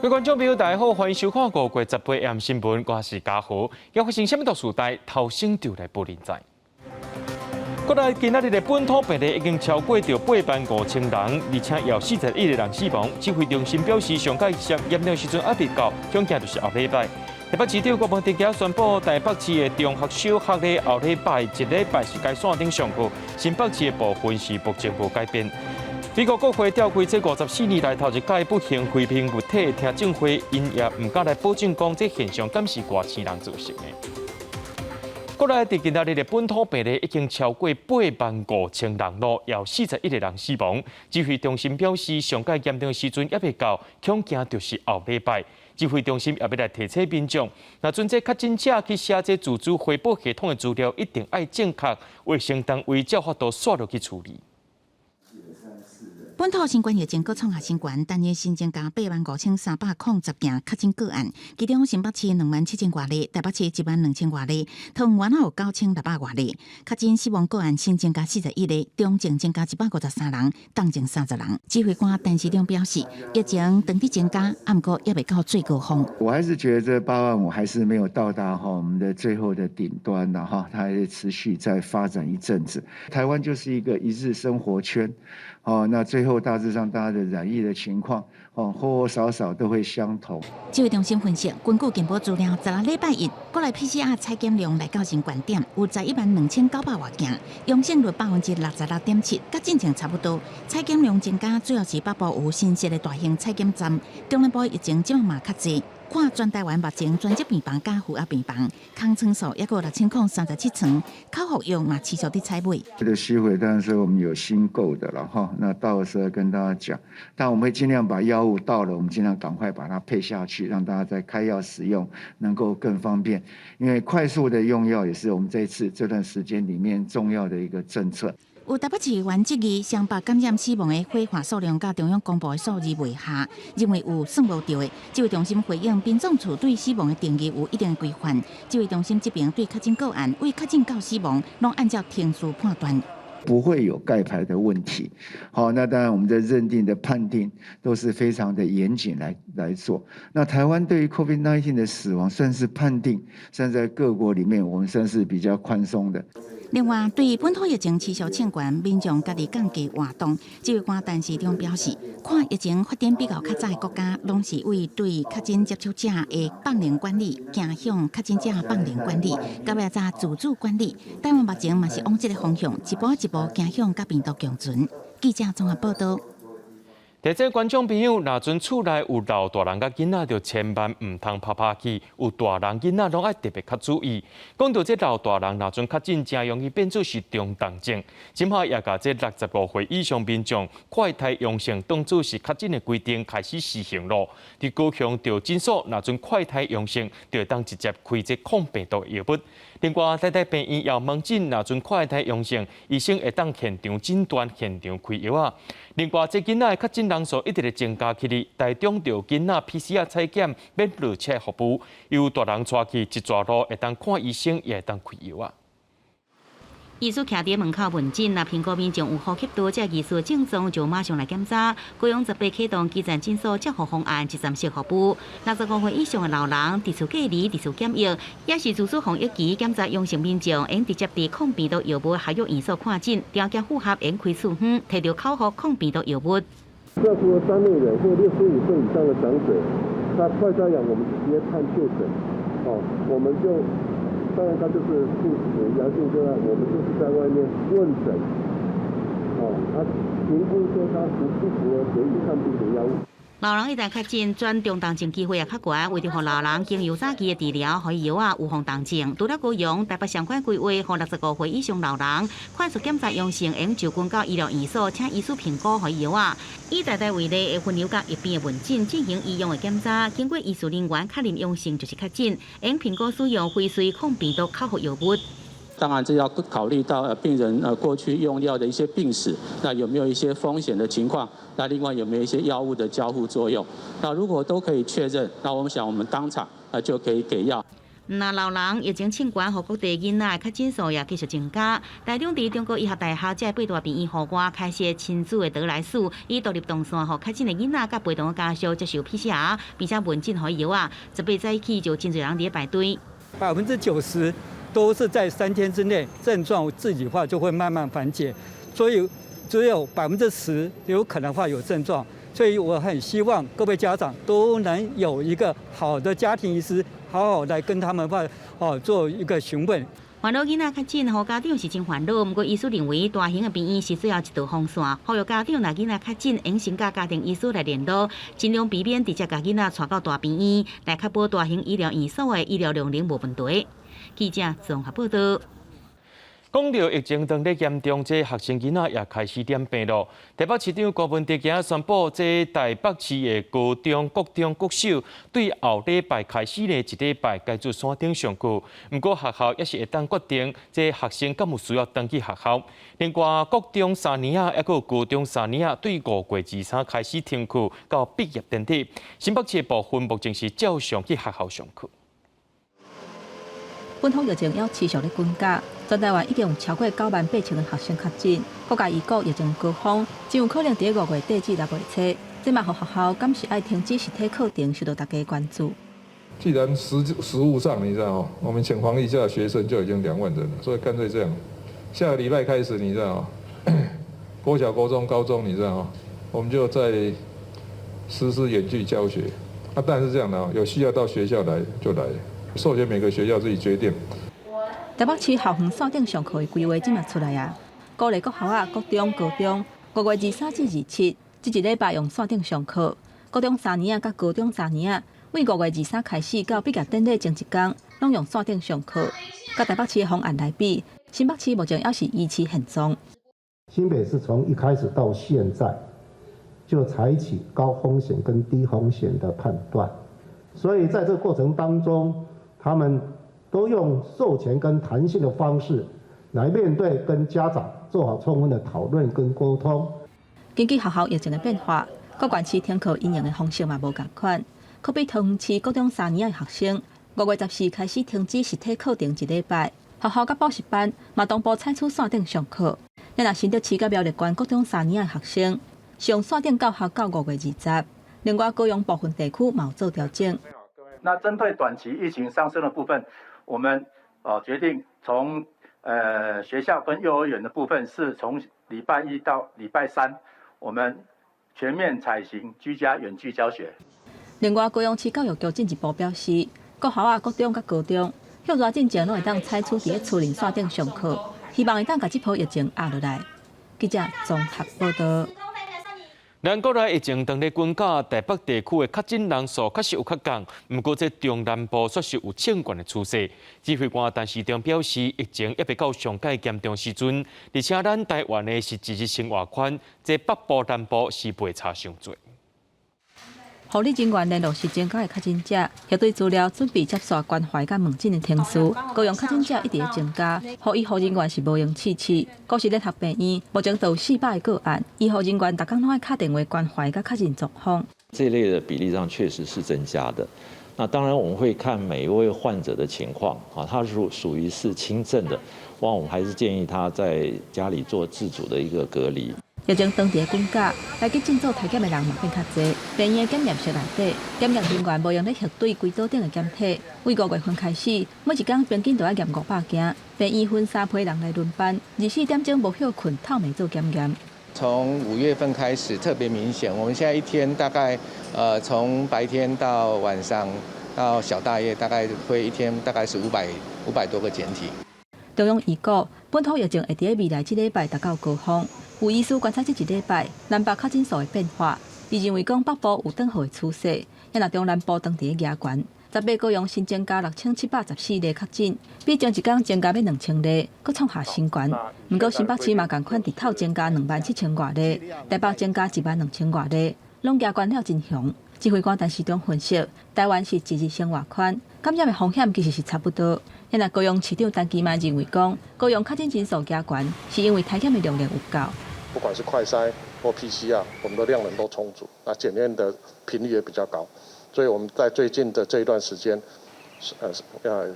各位觀眾朋友，大家好，歡迎收看5月18 AM 新聞，我是嘉豪。要發生啥物大事代，頭先就來報您知。國內今仔日的本土病例已經超過著85,000人，而且有41個人死亡。指揮中心表示，上蓋嚴重時陣猶未到，恐驚就是後禮拜。台北市長柯文哲宣布，台北市的中學小學咧後禮拜一禮拜是改線頂上課，新北市的部分是目前無改變。美國國會召開這54年來頭一屆不幸飛行物體聽證會，𪜶也毋敢來保證講這現象敢是外星人造成的。國內佇今仔日的本土病例已經超過85,000人咯，有41個人死亡。指揮中心表示，上蓋嚴重時陣猶未到，恐驚就是後禮拜。指揮中心也欲來提醒民眾，若陣這確診者去寫這自主回報系統的資料，一定愛正確，衛生單位才有法度煞落去處理。本土新冠疫情閣創下新高，單日新增加85,310件確診個案，其中新北市27,000外例，台北市12,000外例，桃園有9600外例。確診死亡個案新增加41個，中症增加153人，重症30人。指揮官陳時中表示，疫情當佇增加，毋過猶未到最高峰。我還是覺得這8萬5還是沒有到達哈我們的最後的頂端的哈，它還是持續在發展一陣子。台灣就是一個一日生活圈。哦，那最後大致上大家的染疫的情況，哦，或多或少都會相同。指揮中心分析，根據健保資料，16禮拜一，國內 PCR 採檢量來到新懸點，有112,900外件，陽性率66.7%，佮進前差不多。採檢量增加，主要是北部有新設的大型採檢站，中南部疫情這擺嘛較濟。看全台灣目前專責病房佮負壓病房，空床數抑閣有6037床，口服藥嘛持續佇採買。這個機會當然是我們有新購的了哈，那到時候跟大家講，但我們會盡量把藥物到了，我們盡量趕快把它配下去，讓大家在開藥使用能夠更方便。因為快速的用藥也是我們這次這段時間裡面重要的一個政策。有台北市議員質疑雙北感染死亡的火化數量佮中央公布的數字袂合，認為有算無對的。指揮中心回應，殯葬處對死亡的定義有一定的規範。指揮中心這邊對確診個案，為確診到死亡，攏按照程序判斷。不會有蓋牌的問題。好，那當然我們的認定的判定都是非常的嚴謹來做。那台灣對於 COVID-19 的死亡算是判定，算在各國裡面，我們算是比較寬鬆的。另外，對本土疫情持續衝懸，民眾家己降低活動。指揮官陳時中表示，看疫情發展比較較早的國家，攏是為對確診接觸者的放任管理，走向確診者放任管理，到尾才自主管理。台灣目前嘛是往這個方向，一步一步走向佮病毒共存。記者綜合報道。提醒觀眾朋友，若陣厝內有老大人佮囡仔，就千萬毋通拍拍去。有大人囡仔攏愛特別較注意。講到這老大人，若陣確診，誠容易變做是中重症。這擺也共這65歲以上民眾快篩陽性當做是確診的規定開始施行咯。佇高雄著診所，若陣快篩陽性，就會當直接開這抗病毒藥物。另外，台大病院也門診，若陣快篩陽性，醫生會當現場診斷、現場開藥仔。另外，這囡仔的確診人數一直咧增加起來，台中著囡仔 PCR 採檢免落車服務，由大人帶去一逝路會當看醫生，也會當開藥仔。醫師徛佇門口問診，若評估民眾有呼吸道這疑似症狀，就馬上來檢查。高雄18啟動基層診所照護方案，一站式服務。65歲以上的老人，佇厝隔離、佇厝檢疫，抑是自主防疫期檢查陽性民眾，會直接佇抗病毒藥物合約院所看診，條件符合會開處方，提著口服抗病毒藥物。這除了三類人或65歲以上的長者，他快篩陽，我們直接判確診，哦，我們就。當然，他就是陽性個案，我們就是在外面問診，哦，他評估說他符不符合給予抗病毒藥物。老人一旦確診，轉中重症機會也較懸，為著予老人經由早期的治療，予伊藥仔預防重症。除了高雄、台北相關規劃，予65歲以上老人快速檢查陽性，會就近到醫療院所，請醫師評估予伊藥仔。以台大為例，會分流到一邊的門診進行醫用的檢查，經過醫事人員確認陽性就是確診，會評估使用輝瑞抗病毒口服藥物。當然，這要考慮到病人過去用藥的一些病史，那有沒有一些風險的情況？那另外有沒有一些藥物的交互作用？那如果都可以確認，那我們想我們當場就可以給藥。若老人疫情衝懸，予各地囡仔的確診數也繼續增加。台中佇中國醫學大學這八大病院戶外開設親子的得來速，以獨立動線，予確診的囡仔佮陪同的家屬接受 PCR，並且問診予伊藥仔。18早起就真濟人佇咧排隊。 90%都是在3天之內症狀自己話就會慢慢緩解，所以只有10%有可能會有症狀。所以我很希望各位家長都能有一個好的家庭醫師，好好來跟他們話哦做一個詢問。煩惱囡仔確診，予家長是真煩惱。毋過醫師認為，大型的病院是最後一道防線，呼籲家長若囡仔確診，應先佮家庭醫師來聯絡，盡量避免直接共囡仔帶到大病院，來確保大型醫療院所的醫療量能無問題。記者綜合報道。講到疫情當咧嚴重，這學生囡仔也開始染病咯。台北市長柯文哲今仔宣布，這台北市的高中、國中、國小對後禮拜開始呢，一禮拜改做線頂上課。毋過學校也是會當決定，這學生敢有需要轉去學校。另外，國中三年仔，抑閣高中三年仔，對5月23開始停課到畢業典禮。新北市的部分目前是照常去學校上課。本土疫情猶持續咧滾加，全台灣已經有超過9萬8千個學生確診。國家預估疫情高峰，真有可能佇5月底至6月初。這嘛，予學校敢是愛停止實體課程，受到大家關注。既然實務上，你知道哦，我們請防疫假的學生就已經2萬人了，所以乾脆這樣，下個禮拜開始，你知道哦，國小、國中、高中，你知道哦，我們就在實施遠距教學。啊，但是這樣的哦，有需要到學校來就來。授權每個學校自己決定。台北市校園線頂上課的規劃這馬出來啊！鼓勵國校仔、國中、高中5月23至27，這一禮拜用線頂上課。國中三年仔佮高中三年仔，對5月23開始到畢業典禮前一工，攏用線頂上課。佮台北市的方案來比，新北市目前猶是維持現狀。新北市從一開始到現在，就採取高風險跟低風險的判斷，所以在這個過程當中，他們都用授權跟彈性的方式來面對，跟家長做好充分的討論跟溝通。根據學校疫情的變化，各縣市停課因應的方式嘛無仝款。可比桃園市國中三年的學生，5月14開始停止實體課程一禮拜，學校佮補習班嘛同步採取線頂上課。若新竹市佮苗栗縣國中三年的學生，上線頂教學到5月20。另外，高雄部分地區嘛有做調整。那針對短期疫情上升的部分，我們決定從學校跟幼兒園的部分，是從禮拜一到禮拜三，我們全面採行居家遠距教學。另外，高雄市教育局進一步表示，國校仔、國中佮高中，歇熱進前攏會當採取佇咧厝裡線頂上課，希望會當共這波疫情壓落來。記者綜合報道。咱國內疫情當咧滾加，台北地區的確診人數確實有較降，毋過這中南部煞是有衝懸的趨勢。指揮官陳時中表示，疫情猶未到上蓋嚴重時陣，而且咱台灣的是一日生活圈，這北部南部是袂差傷濟。護理人員聯絡是增加的確診者，核對資料準備接受關懷佮問診的程序。高雄確診者一直咧增加，予醫護人員是無閒試試。高市聯合病院目前都有400個個案，醫護人員逐工攏愛敲電話關懷佮確認狀況。這類的比例上確實是增加的。那當然我們會看每一位患者的情況，啊，他屬於是輕症的，哇，我們還是建議他在家裡做自主的一個隔離。疫情當地滾加，來急診做體檢的人嘛變較濟，病院檢驗室內底，檢驗人員無閒咧核對規桌頂的檢體。對5月份開始，每一工平均都愛驗500件。病院分三批人來輪班，24點鐘無歇睏，透暝做檢驗。從5月份開始特別明顯，我們現在一天大概，從白天到晚上到小大夜，大概會一天大概是500多個檢體。中央預估，本土疫情會佇未來這禮拜達到高峰。有醫師觀察這一禮拜南北確診數的變化，伊認為講北部有轉好的趨勢，也若中南部當佇咧壓懸。18高雄新增加6714例確診，比前一工增加欲2000例，閣創下新懸。毋過新北市嘛仝款日頭增加2萬7千外例，台北增加1萬2千外例，攏壓懸了真雄。指揮官陳時中分析，台灣是一日生活圈，感染的風險其實是差不多。若高雄市長陳其邁認為講，高雄確診人數加懸，是因為篩檢的量能有夠。不管是快篩或 PCR，我們的量能都充足，那檢驗的頻率也比較高，所以我們在最近的這一段時間，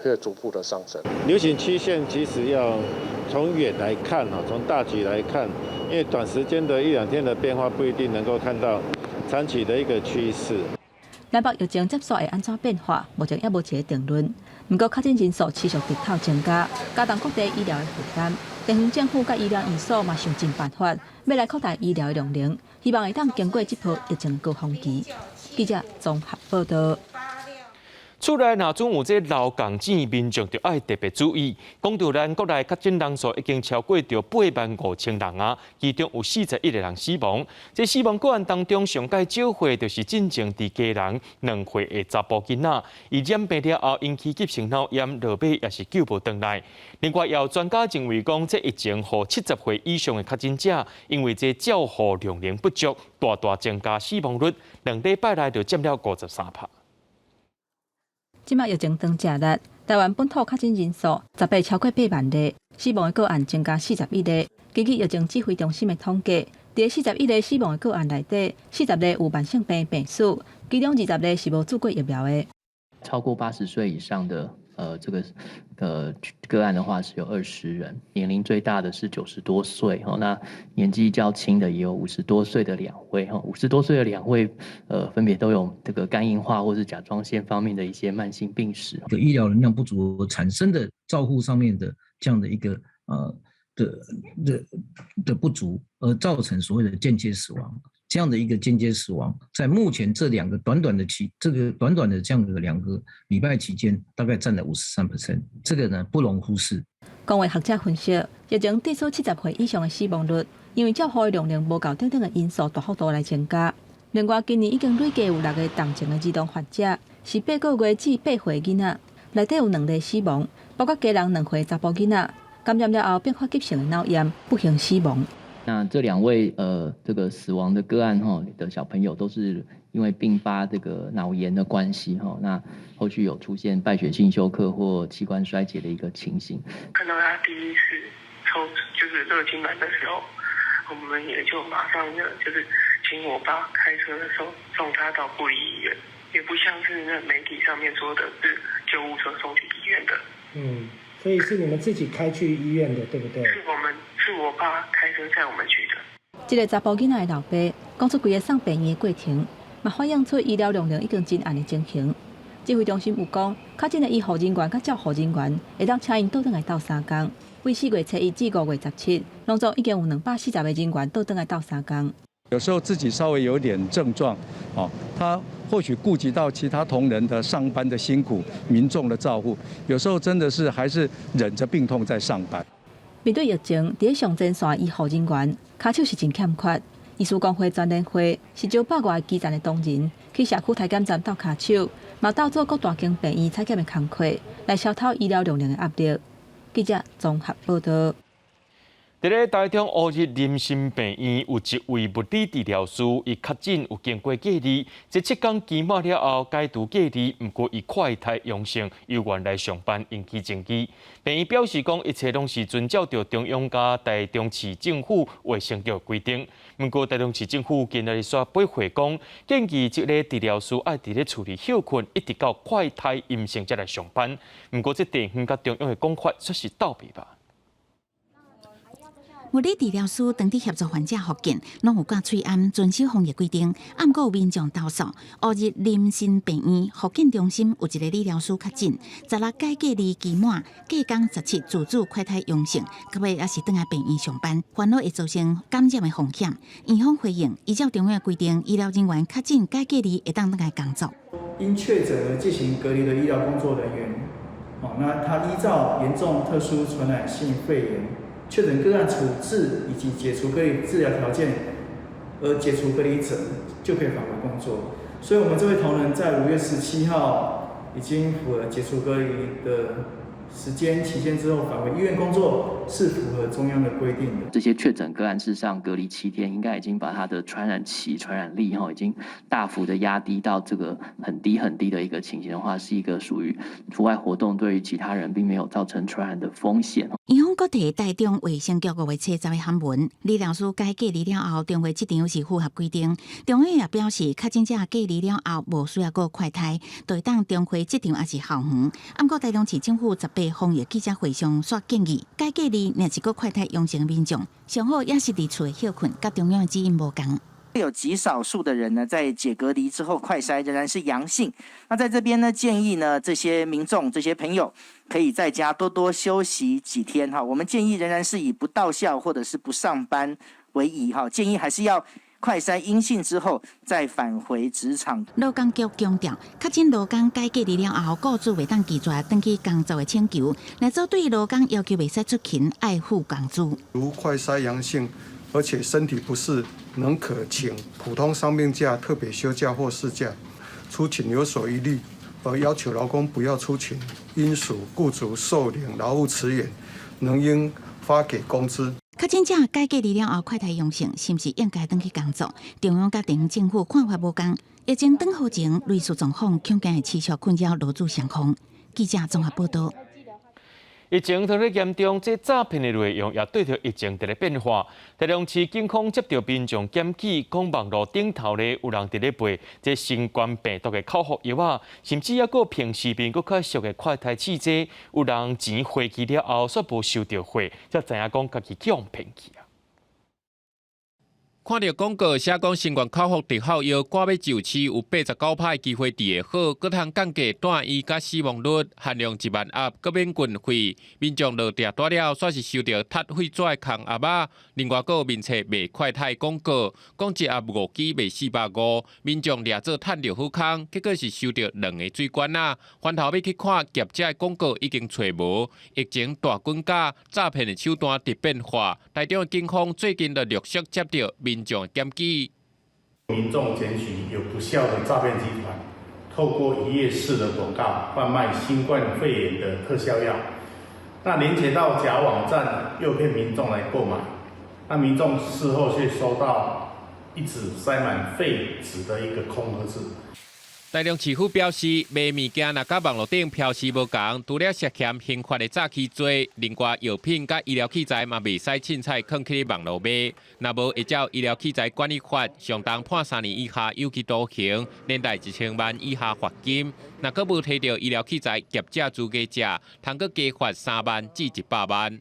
會逐步的上升。流行曲線其實要從遠來看哈，從大局來看，因為短時間的一兩天的變化不一定能夠看到長期的一個趨勢。南北疫情接續會按怎變化，目前猶無一个定論。毋過確診人數持續直透增加，加重各地醫療的負擔。地方政府佮醫療院所嘛想盡辦法，欲來擴大醫療的量能，希望會當經過這波疫情高峰期。記者綜合報道。厝內若準有這老共子，民眾就愛特別注意。講著咱國內確診人數已經超過著85,000人啊，其中有41個人死亡。這死亡個案當中，上蓋少歲就是進前佇基隆2歲的查埔囡仔，伊染病了後引起急性腦炎，落尾也是救無轉來。另外，也有專家認為講，這疫情予70歲以上的確診者，因為這照護量能不足，大大增加死亡率，2禮拜內就佔了53%。這擺疫情當食力，台灣本土確診人數18超過8萬例，死亡的個案增加41例。根據疫情指揮中心的統計，佇41個死亡的個案內底，40個有慢性病病史，其中20個是無注過疫苗的。超過80歲以上的這個個案的話是有20人，年齡最大的是90多歲，那年紀較輕的也有五十多歲的兩位，五十多歲的兩位，分別都有這個肝硬化或是甲狀腺方面的一些慢性病史。醫療能量不足產生的照護上面的這樣的一個的不足，而造成所謂的間接死亡。這樣的一個間接死亡，在目前這兩個短短的期，這個短短的這樣的2個禮拜期間，大概佔了53%，這個呢不容忽視。公衛學者分析，疫情對數70歲以上的死亡率，因為照護的量能無夠等等的因素，大幅度來增加。另外，今年已經累計有六個重症的兒童患者，是8個月至8歲囡仔，內底有兩例死亡，包括基隆2歲查埔囡仔，感染了後變發急性的腦炎，不幸死亡。那這兩位這個死亡的個案哈的小朋友都是因為併發這個腦炎的關係哈，那後續有出現敗血性休克或器官衰竭的一個情形。看到他第一次抽就是熱痙攣的時候，我們也就馬上就是請我爸開車送他到部立醫院，也不像是那媒體上面說的是救護車送去醫院的。嗯，所以是你們自己開去醫院的，對不對？是我們，是我爸開車載我們去的。這個查埔囡仔的老爸講出規个送病院的過程，嘛反映出醫療量能已經真絚的情形。指揮中心有講，確診的醫護人員佮照護人員會當請𪜶倒轉來鬥相共。為4月初一至5月17，攏總已經有240個人員倒轉來鬥相共。有時候自己稍微有點症狀，哦，他或許顧及到其他同仁的上班的辛苦、民眾的照顧，有時候真的是還是忍着病痛在上班。面對疫情，佇咧上前線醫護人員，跤手是真欠缺。醫師公會全聯會是招百外基層的同仁去社區篩檢站鬥跤手，嘛鬥做各大間病院採檢的工課，來消除醫療量能的壓力。記者綜合報道。佇咧台中烏日林森病院有一位物理治療師，伊確診有經過隔離，這7天期滿了後解除隔離，毋過伊快篩陽性，猶原來上班，引起爭議。病院表示講，一切攏是遵照著中央佮台中市政府衛生局規定。毋過台中市政府今仔日煞回覆講，建議這个治療師愛佇咧厝裡歇睏，一直到快篩陰性才來上班。毋過這地方佮中央的講法卻是鬥袂吧。物理治療師當佇協助患者復健，攏有掛喙罨，遵守防疫規定。啊，毋過有民眾投訴，烏日林森病院復健中心有一个理療師確診，16解隔離期滿，隔工17自主快篩陽性，到尾猶是轉來病院上班，煩惱會造成感染的風險。院方回應，依照中央的規定，醫療人員確診解隔離會當轉來工作。因確診而進行隔離的醫療工作人員，哦，那他依照嚴重特殊傳染性肺炎確診個案處置以及解除隔離治療條件而解除隔離者，就可以返回工作。所以，我們這位同仁在5月17號已經符合解除隔離的時間期限之後返回醫院工作，是符合中央的規定的。這些確診個案事實上隔離7天，應該已經把它的傳染期、傳染力哈已經大幅的壓低到這個很低很低的一個情形的話，是一個屬於出外活動對於其他人並沒有造成傳染的風險。醫方閣提台中衛生局5月初十的函文，理療師解隔離了後，重回職場是符合規定。中央也表示，確診者隔離了後無需要閣快篩，就會當重回職場抑是校園。毋過台中市政府18防疫記者會上煞建議，解隔離若是閣快篩陽性民眾，上好也是佇厝內歇睏，佮中央的指引無仝。有極少數的人呢，在解隔離之後快篩仍然是陽性。那在這邊呢，建議呢這些民眾、這些朋友可以在家多多休息幾天哈。我們建議仍然是以不到校或者是不上班為宜哈。建議還是要快篩陰性之後再返回職場。勞工局強調，確診勞工解隔離了後，雇主袂當拒絕轉去工作的請求。來做對勞工要求袂使出勤，愛付工資。如快篩陽性，而且身體不適，仍可請普通傷病假、特別休假或事假。出勤有所疑慮，而要求勞工不要出勤，應屬雇主受領勞務遲延，仍應發給工資。確診者解隔離了後，快篩陽性，是毋是應該轉去工作？中央佮地方政府看法無仝。疫情轉好前，類似狀況恐驚會持續困擾勞資雙方。記者綜合報道。疫情愈來愈嚴重，這詐騙的內容也對著疫情佇咧變化。台中市警方接著民眾檢舉，講網路頂頭咧有人佇咧賣這新冠病毒的口服藥仔，甚至猶閣憑視頻閣較俗的快篩試劑，有人錢匯去了後，煞無收著貨，才知影講家己予人騙去啊。看著廣告寫講新冠口服特效藥，掛欲上市有89%機會治會好，閣通降低住院佮死亡率，限量1萬盒，閣免運費。民眾落訂單了，煞是收著踢廢紙的空盒仔。另外，閣有面冊賣快篩廣告，講一盒5支賣450，民眾掠做趁著好康，結果是收著兩个水管仔。翻頭欲去看業者的廣告已經揣無。疫情大滾價，詐騙的手段佇變化。台中的警方最近就陸續接著民眾檢舉，民眾檢舉有不肖的詐騙集團，透過一頁式的廣告販賣新冠肺炎的特效藥，那連結到假網站，誘騙民眾來購買，那民眾事後卻收到一紙塞滿廢紙的一個空盒子。台中市府表示，賣物件若佮網路頂標示無仝，除了涉嫌刑法的詐欺罪，另外藥品佮醫療器材嘛袂使凊彩囥去網路賣，若無會照醫療器材管理法，上重判3年以下有期徒刑，連帶1000萬以下罰金。若閣無提著醫療器材業者資格者，通閣加罰3萬至100萬。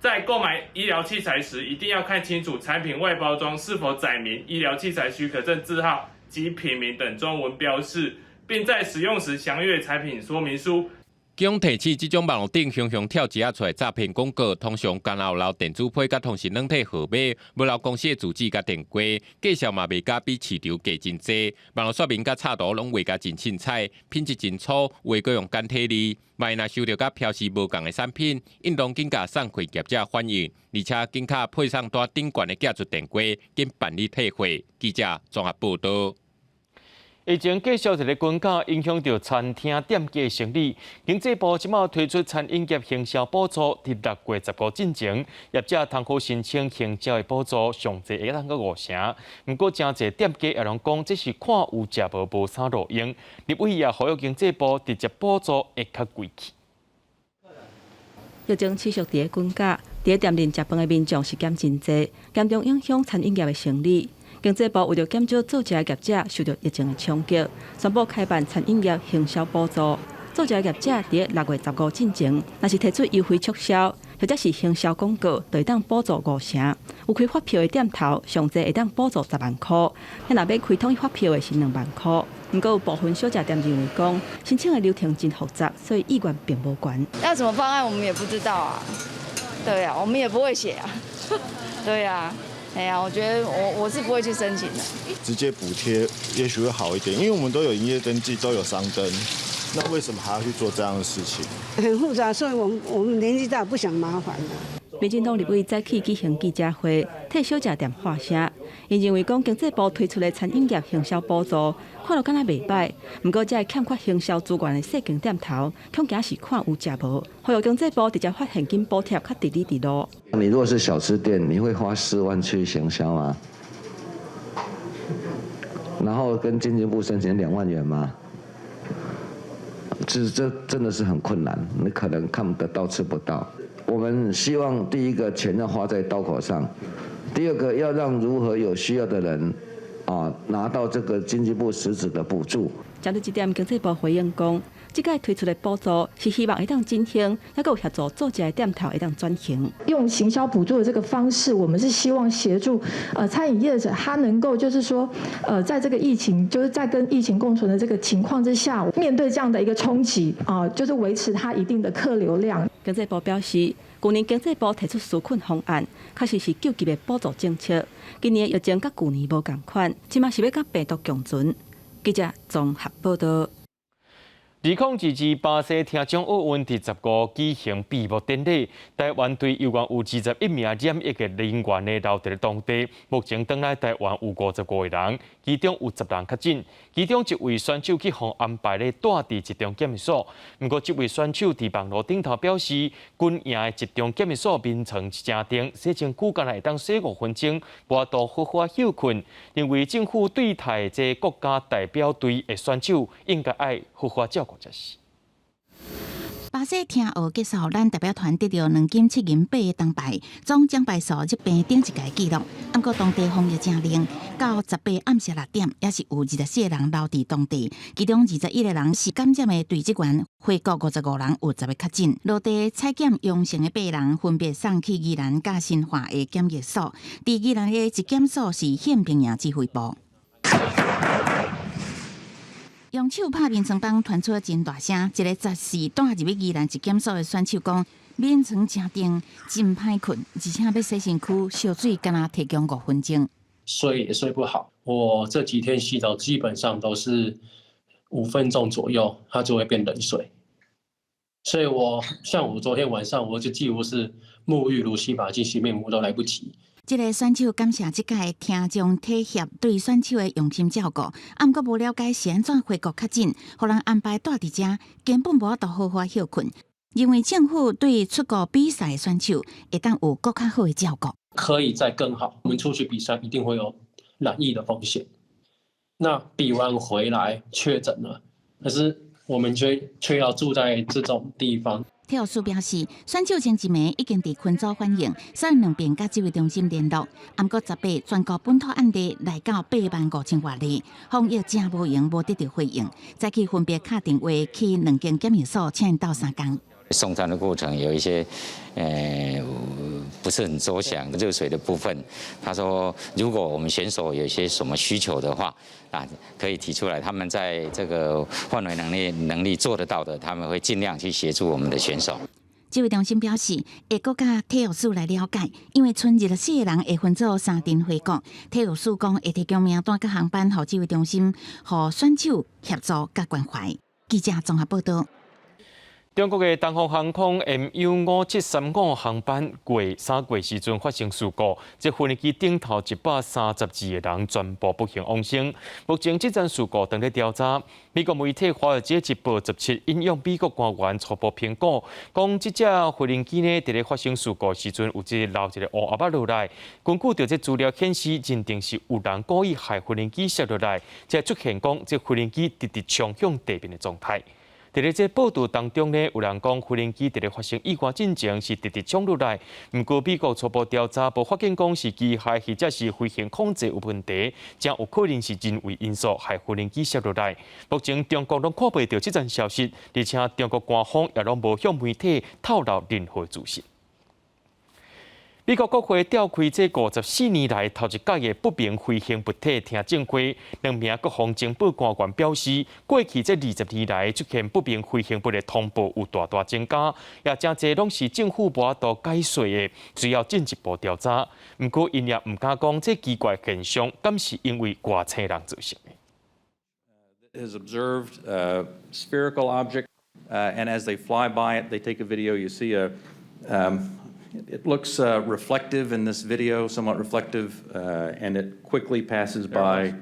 在購買醫療器材時，一定要看清楚產品外包裝是否載明醫療器材許可證字號及品名等中文標示，並在使用時詳閱產品說明書。警方提醒，這種網路頂常常跳一下出來詐騙廣告，通常干焦有留電子批佮通訊軟體號碼，無留公司的住址佮電話，介紹嘛賣甲比市場低真濟。網路說明佮插圖攏畫甲真凊彩，品質真粗，有的閣用簡體字。萬一若收著佮標示無仝的產品，應當緊共送貨業者反映，而且緊敲配送單頂懸的寄出電話，緊辦理退貨。記者綜合報導。疫情繼續佇咧滾價，影響著餐廳店家生意。經濟部這擺推出餐飲業行銷補助，佇6月15進前，業者通好申請行銷的補助，上濟會當閣五成。毋過，誠濟店家也攏講，這是看有食無，無啥路用。立委也呼籲經濟部直接補助會較貴去。疫情持續佇咧滾價，佇咧店內食飯的民眾是減真濟，嚴重影響餐飲業的生意。經濟部為著減少做食業者受著疫情的衝擊，宣布開辦餐飲業行銷補助。做食業者佇咧6月15進前，若是提出優惠促銷，或者是行銷廣告，就會當補助五成。有開發票的店頭，上濟會當補助10萬箍。若欲開統一發票的是2萬箍。毋過有部分小食店認為講，申請的流程真複雜，所以意願並無懸。要什麼方案，我們也不知道啊。對啊，我們也不會寫啊。對啊。哎呀，我覺得我是不會去申請的。直接補貼也許會好一點，因為我們都有營業登記，都有商登，那為什麼還要去做這樣的事情？很複雜，所以我們年紀大，不想麻煩了。民進黨立委早起舉行記者會，替小食店發聲。𪜶認為講經濟部推出的餐飲業行銷補助，看落敢若袂䆀，毋過這个欠缺行銷資源的細間店頭，恐驚是看有食無。呼籲經濟部直接發現金補貼，較直理直路。你如果是小吃店，你會花4萬去行銷嗎？然後跟經濟部申請2萬元嗎？這真的是很困難，你可能看得到吃不到。我們希望第一個錢要花在刀口上，第二個要讓如何有需要的人啊拿到這個經濟部實質的補助。針對這點，經濟部回應講，這屆推出的補助是希望會當振興，猶閣有協助做食的店頭會當轉型。用行銷補助的這個方式，我們是希望協助餐飲業者，他能夠就是說，在這個疫情，就是在跟疫情共存的這個情況之下，面對這樣的一個衝擊啊，就是維持他一定的客流量。經濟部表示，去年經濟部提出紓困方案，確實是救急的補助政策。今年疫情佮舊年無仝款，這馬是欲佮病毒共存。記者綜合報道。2022巴西聽障奧運佇15舉行閉幕典禮，台灣隊猶原有21名染疫的人員呢留佇咧當地。目前轉來台灣有55個人，其中有10人確診，其中一位選手去予安排咧蹛佇集中檢疫所。毋過這位選手佇網路頂頭表示，軍營的集中檢疫所眠床真長，洗身軀干焦會當洗5分鐘，無法度好好歇睏。認為政府對待這國家代表隊的選手應該愛好好照顧才是。巴西聽奧結束，咱代表團得著2金7銀8个銅牌，總獎牌數這邊頂一屆紀錄。毋過當地防疫誠嚴，到18暗時6點，猶是有24個人留佇當地，其中21個人是感染的隊職員，回國55人有10個確診。落地採檢陽性的八人，分別送去宜蘭佮新化的檢疫所。佇宜蘭的一檢所是憲兵營指揮部。用手拍眠床板，傳出真大聲。一個十四蹛入去宜蘭一檢所的選手講，眠床誠重，真歹睏，而且欲洗身軀，燒水干焦提供5分鐘。睡也睡不好，我這幾天洗澡基本上都是5分鐘左右，它就會變冷水。所以我像我昨天晚上，我就幾乎是沐浴乳、洗髮精、洗面膜都來不及。這个選手感謝這屆聽障體協對選手的用心照顧，毋過無了解是按怎回國確診，予人安排蹛佇遮，根本無法度好好歇睏。認為政府對出國比賽的選手會當有閣較好的照顧。可以再更好。我們出去比賽一定會有染疫的風險。那比完回來確診了，可是我們卻要住在這種地方。體育署表示，選手前一暝已經佇群組反應，所以兩邊佮指揮中心聯絡。毋過18全國本土案例來到8萬5千外例，防疫誠無閒無得著回應，早起分別敲電話去兩間檢疫所，請𪜶鬥相共。送餐的過程有一些，不是很周詳，熱水的部分，他說如果我們選手有些什麼需求的話，啊，可以提出來，他們在這個範圍能力做得到的，他們會盡量去協助我們的選手。指揮中心表示，會閣佮體育署來了解，因為賰24個人會分做三陣回國。體育署講會提供名單佮航班，予指揮中心，予選手協助佮關懷。記者綜合報道。中國的東方航空 MU5735航班過3月時陣發生事故，這飛機頂頭132個人全部不幸往生。目前這樁事故正咧調查。美國媒體《華爾街日報》17引用美國官員初步評估，講這隻飛行機呢，佇咧發生事故時陣有一個落一個烏盒仔落來。根據著這資料顯示，認定是有人故意害飛行機摔落來，才出現講這飛行機直直衝向地面的狀態。佇咧這報道當中呢，有人講飛行機佇咧發生意外進前是直直衝落來，毋過美國初步調查無發現講是機械或者是飛行控制有問題，誠有可能是人為因素害飛行機摔落來。目前中國攏看袂著這層消息，而且中國官方也攏無向媒體透露任何資訊。美國國會召開這54年來頭一屆的不明飛行物體聽證會，兩名國防情報官員表示，過去這20年來出現不明飛行物的通報有大大增加，也誠濟攏是政府無法度解釋的，需要進一步調查。毋過，𪜶也毋敢講這奇怪現象，敢是因為外星人造成的。 Has observed a spherical object, and as they fly by it, they take a video. You see a It looks reflective in this video, somewhat reflective, and it quickly passes by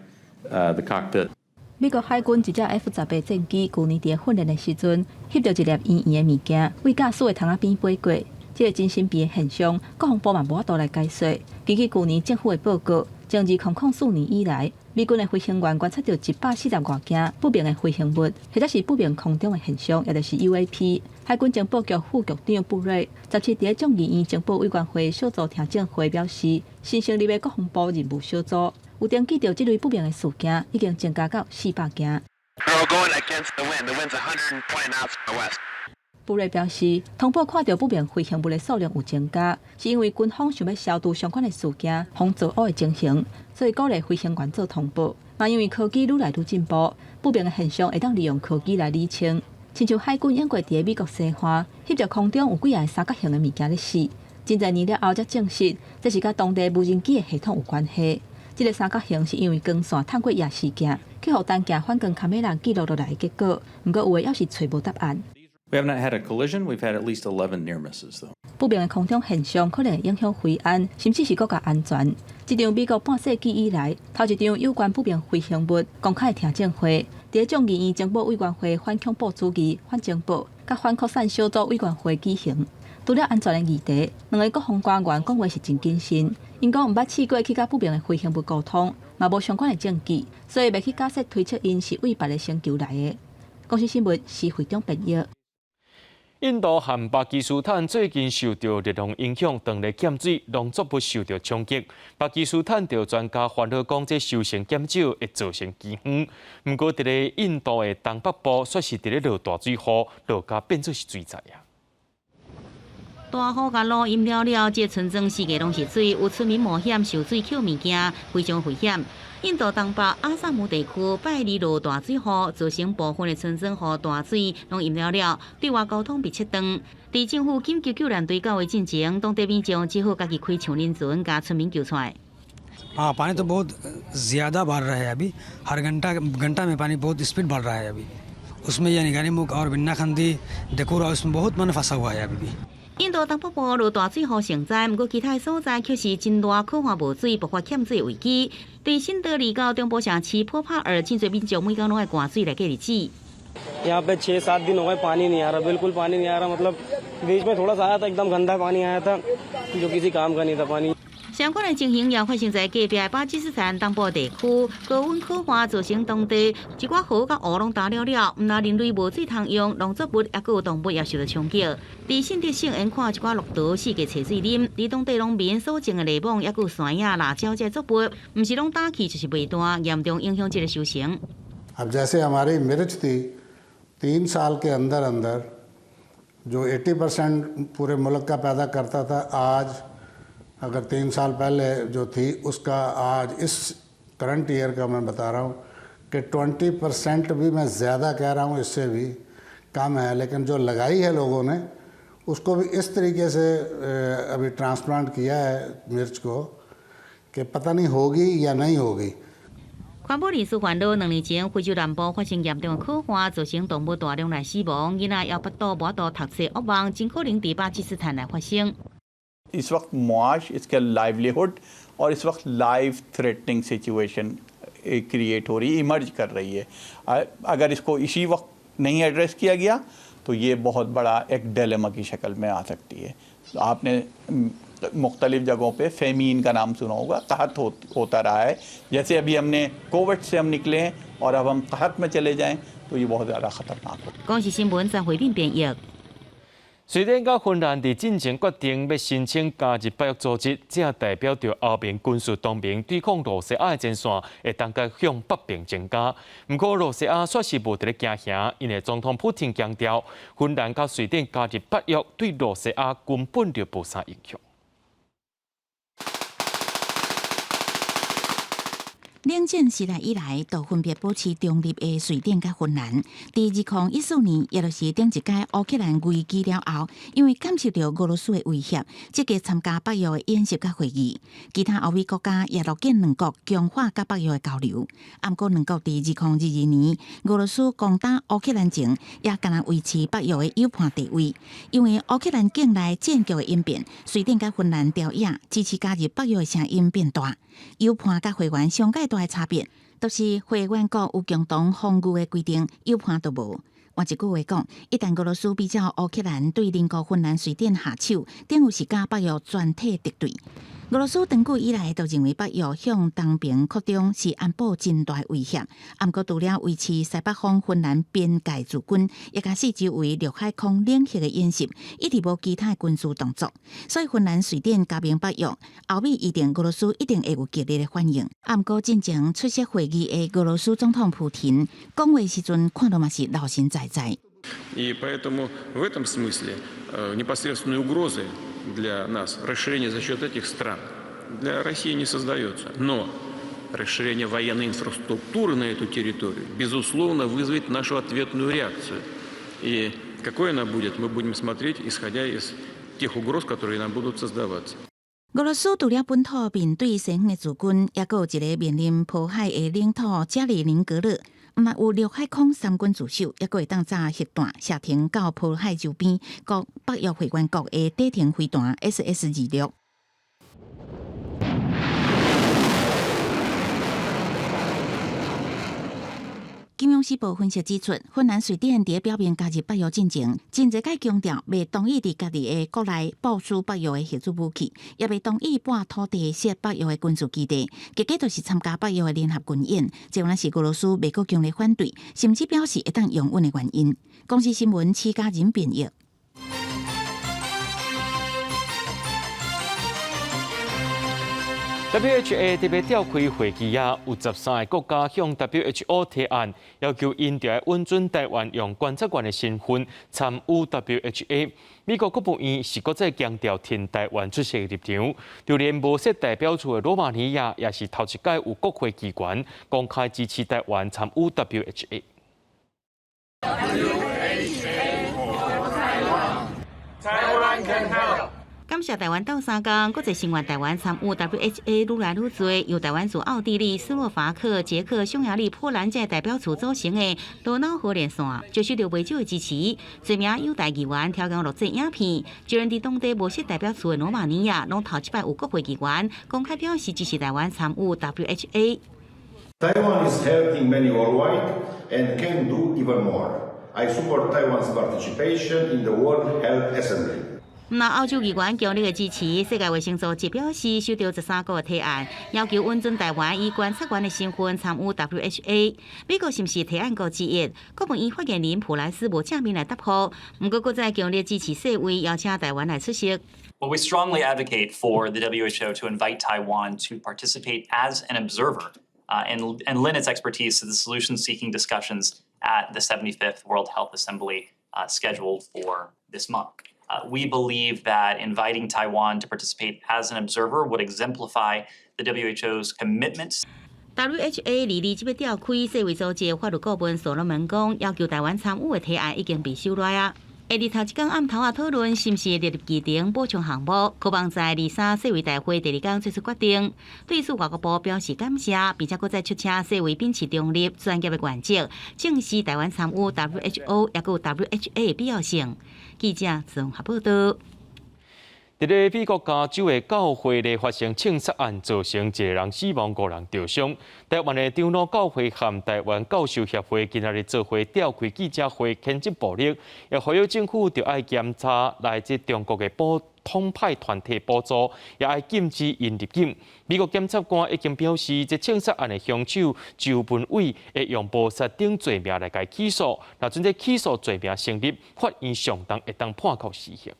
the cockpit. 美國海軍一隻 F-18戰機，舊年佇訓練的時陣，翕著一粒圓圓的物件，對駕駛的窗仔邊飛過。這個真神秘的現象，國防部嘛無法度來解說。根據舊年政府的報告，從2004年以來，美軍的飛行員觀察著140外件不明的飛行物，或者是不明空中的現象，也就是 UAP。海軍情報局副局長布瑞17佇眾議院情報委員會小組聽證會表示，新成立的國防部任務小組有登記著這類不明的事件，已經增加到400件。布瑞表示，通報看著不明飛行物的數量有增加，是因為軍方想欲消除相關的事件，予造烏的情形，所以鼓勵飛行員做通報。嘛，因為科技愈來愈進步，不明的現象會當利用科技來理清。親像海軍猶過佇美國西岸，翕著空中有幾个三角形的物件咧死，真濟年了後才證實，這是佮當地無人機的系統有關係。這个三角形是因為光線透過夜視鏡，去予單鏡反光卡美拉記錄落來的結果。毋過有的猶是揣無答案。 We have not had a collision. We've had at least 11 near misses, though. 不明的空中現象可能會影響飛安，甚至是國家安全。這場美國半世紀以來頭一場有關不明飛行物公開聽證會，佇眾議院情報委員會反恐怖主義、反情報佮反擴散小組委員會舉行。除了安全的議題，兩个國防官員講話是真謹慎。𪜶講毋捌試過去佮不明的飛行物溝通，嘛無相關的證據，所以袂去假設推測𪜶是對別个星球來的。公視新聞施會長編譯。印度和巴基斯坦最近受著熱浪影響，當地欠水，農作物受著衝擊。巴基斯坦著專家煩惱講，這收成減少會造成饑荒。毋過，佇咧印度的東北部，煞是佇咧落大水雨，落甲變做是水災啊！大雨共路淹了了，這村莊四界攏是水，有村民冒險受水抾物件，非常危險。印度東北阿薩姆地區拜二落大水雨，造成部分的村莊予大水攏淹了了，對外交通被切斷。佇政府緊急救援隊到位進前，當地民眾只好家己開橡輪船，共村民救出來。 हाँ, पानी तो बहुत ज़्यादा बढ़ रहा है अभी। हर घंटा घंटा में पानी बहुत स्पीड बढ़ रहा है अभी। उसमें ये निगानी और बिन्ना खंदी देखो, उसमें बहुत मन फंसा हुआ है अभी भी。印度東北部落大水雨成災，毋過其他所在卻是真熱，渴旱無水，爆發欠水危機。佇新德里到中部城市波帕爾，真濟民眾每工攏愛灌水來過日子。 यहाँ पे 6-7 दिन हो गए, पानी नहीं आ रहा, बिल्कुल पानी नहीं आ रहा। मतलब बीच में थोड़ा सा आया था, एकदम गंदा पानी आया था, जो किसी काम का नहीं था पानी。相關的情形也發生在隔壁巴基斯坦東部地區，高溫渴旱造成當地一寡河佮湖攏焦了了，毋但人類無水通用，農作物抑閣有動物也受著衝擊。佇信德省沿看一寡駱駝四界揣水啉，佇當地農民所種的檸檬抑閣有山野辣椒這作物，毋是攏焦去就是賣斷，嚴重影響這个收成。 अब जैसे हमारी मिर्च थी, 3 साल के अंदर अंदर जो 80% पूरे मुल्क का पैदा करता था, आज अगर 3 साल पहले जो थी, उसका आज इस करंट ईयर का मैं बता रहा हूँ कि 20% भी मैं ज़्यादा कह रहा हूँ, इससे भी कम है। लेकिन जो लगाई है लोगों ने, उसको भी इस तरीके से अभी ट्रांसप्लांट किया है मिर्च को कि पता नहीं होगी या नहीं होगी。環保人士煩惱，2年前非洲南部發生嚴重的渴旱，造成動物大量來死亡，囡仔猶腹肚無法度讀冊，噩夢真可能佇巴基斯坦來發生。 इस वक्त मुआश, इसका लाइवलीहुड और इस वक्त life threatening situation create हो रही है, इमर्ज कर रही है। अगर इसको इसी वक्त नहीं एड्रेस किया गया तो ये बहुत बड़ा एक डिलेमा की शक्ल में आ सकती है। तो आपने मुख्तलिफ़ जगहों पे फेमीन का नाम सुना होगा, कहत होता रहा है। जैसे अभी हमने कोविड से हम निकले हैं और अब हम कहत में चले जाएं तो ये बहुत ज़्यादा ख़तरनाक हो。公視新聞張惠敏編譯。瑞典佮芬蘭佇進前決定欲申請加入北約組織，這代表著歐盟軍事同盟對抗羅西亞的戰線會當閣向北邊增加。毋過羅西亞煞是無佇咧驚嚇，𪜶的總統普廷強調，芬蘭佮瑞典加入北約對羅西亞根本就無啥影響。冷戰時代以來，都分別保持中立的瑞典佮芬蘭，佇2014年，也就是頂一擺烏克蘭危機了後，因為感受著俄羅斯的威脅，積極參加北約的演習佮會議。其他歐美國家也樂見兩國強化佮北約的交流。毋過兩國佇2022年俄羅斯攻打烏克蘭前，也敢若維持北約的友伴地位。因為烏克蘭境內戰局的演變，瑞典佮芬蘭朝野支持加入北約的聲音變大。友伴佮會員上蓋大的差別，就是會員國有共同防禦的規定，友伴都無。換一句話講，一旦俄羅斯比照烏克蘭對鄰國芬蘭、瑞典下手，等於是佮北約全體敵對。俄羅斯長久以來都認為北約向東邊擴張是安保真大威脅，毋過除了維持西北方芬蘭邊界駐軍，也佮四周圍陸海空聯合的演習，一直無其他的軍事動作。所以芬蘭、瑞典加盟北約，後尾一定俄羅斯一定會有激烈的反應。毋過進前出席會議的俄羅斯總統普廷講話時陣，看著嘛是老神在在。 И поэтому в этом смысле непосредственной угрозы для нас расширение за счет этих стран для России не создается. Но расширение военной инфраструктуры на эту территорию, безусловно, вызовет нашу ответную реакцию. И какой она будет, мы будем смотреть, исходя из тех угроз, которые нам будут создаваться. 俄羅斯除了本土面對西方的駐軍，抑閣有一個面臨波海的領土加里寧格勒，毋但有陸海空三軍駐守，抑閣會當炸核彈射程到波海周邊各北約會員國的短程飛彈 SS 26。金融時報分析指出，芬蘭、瑞典佇表明加入北約進前，真濟擺強調袂同意佇家己的國內部署北約的核子武器，也袂同意撥土地設北約的軍事基地，結果就是參加北約的聯合軍演，這原來是俄羅斯袂閣強烈反對，甚至表示會當容忍的原因。公視新聞，施嘉仁編譯。 WHA 特別召開會議啊，有13個國家向 WHO 提案，要求𪜶著愛允准台灣用觀察員的身份參與 WHA。美國國務院是閣再強調挺台灣出席的立場，就連無設代表處的羅馬尼亞也是頭一擺有國會機關公開支持台灣參與 WHA。 Taiwan can help. 感謝台灣鬥相共，國際聲援台灣參與 WHA 愈來愈濟，由台灣駐奧地利、斯洛伐克、捷克、匈牙利、波蘭這代表處組成的多瑙河連線，就受著袂少的支持。濟名友台議員調講錄製影片，就連佇當地無設代表處的羅馬尼亞，攏頭一擺有國會議員公開表示支持台灣參與 WHA。 Taiwan is helping many worldwide and can do even more. I support Taiwan's participation in the World Health Assembly. 毋但歐洲議員強力的支持，世界衛生組織表示收到13個提案，要求允准台灣以觀察員的身份參與 WHA。美國是毋是提案國之一？國務院發言人普萊斯無正面來答覆，毋過閣再強烈支持世衛邀請台灣來出席。 Well, we strongly advocate for the WHO to invite Taiwan to participate as an observer and lend its expertise to the solution-seeking discussions at the 75th World Health Assembly scheduled for this month. We believe that inviting Taiwan to participate as an observer would exemplify the WHO's commitment. WHA 二二這欲召開世衛組織法律顧問所羅門講，要求台灣參與的提案已經被收來啊。會佇頭一工暗頭仔討論是毋是列入議程補充項目，可望在23世衛大會第二工做出決定。對此，外交部表示感謝，並且閣再促請世衛秉持中立、專業的原則，正視台灣參與 WHO 抑閣有 WHA 的必要性。記者綜合報道。佇咧美國加州的教會咧發生槍殺案，造成一個人死亡，五人著傷。台灣的長老教會和台灣教授協會今仔日做伙召開記者會，譴責暴力，也呼籲政府著愛檢查來自中國的保統派團體補助，也愛禁止𪜶入境。美國檢察官已經表示，這槍殺案的兇手周文偉會用謀殺等罪名來共起訴。若準這起訴罪名成立，法院上重會當判予死刑。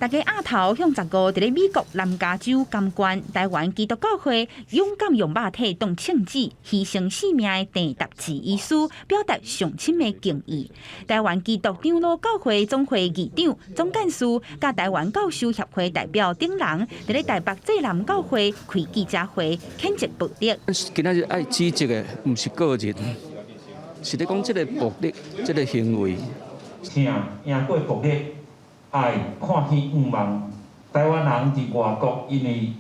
大家額頭向15佇咧美國南加州監關臺灣基督教會勇敢用肉體當聖旨犧牲性命的鄭達志醫師表達上深的敬意。臺灣基督長老教會總會議長、總幹事佮臺灣教授協會代表等人，佇咧臺北濟南教會開記者會，譴責暴力。今仔日愛指責的，毋是個人，是咧講這个暴力，這个行為。請贏過暴力，愛看見願望。臺灣人佇外國，因為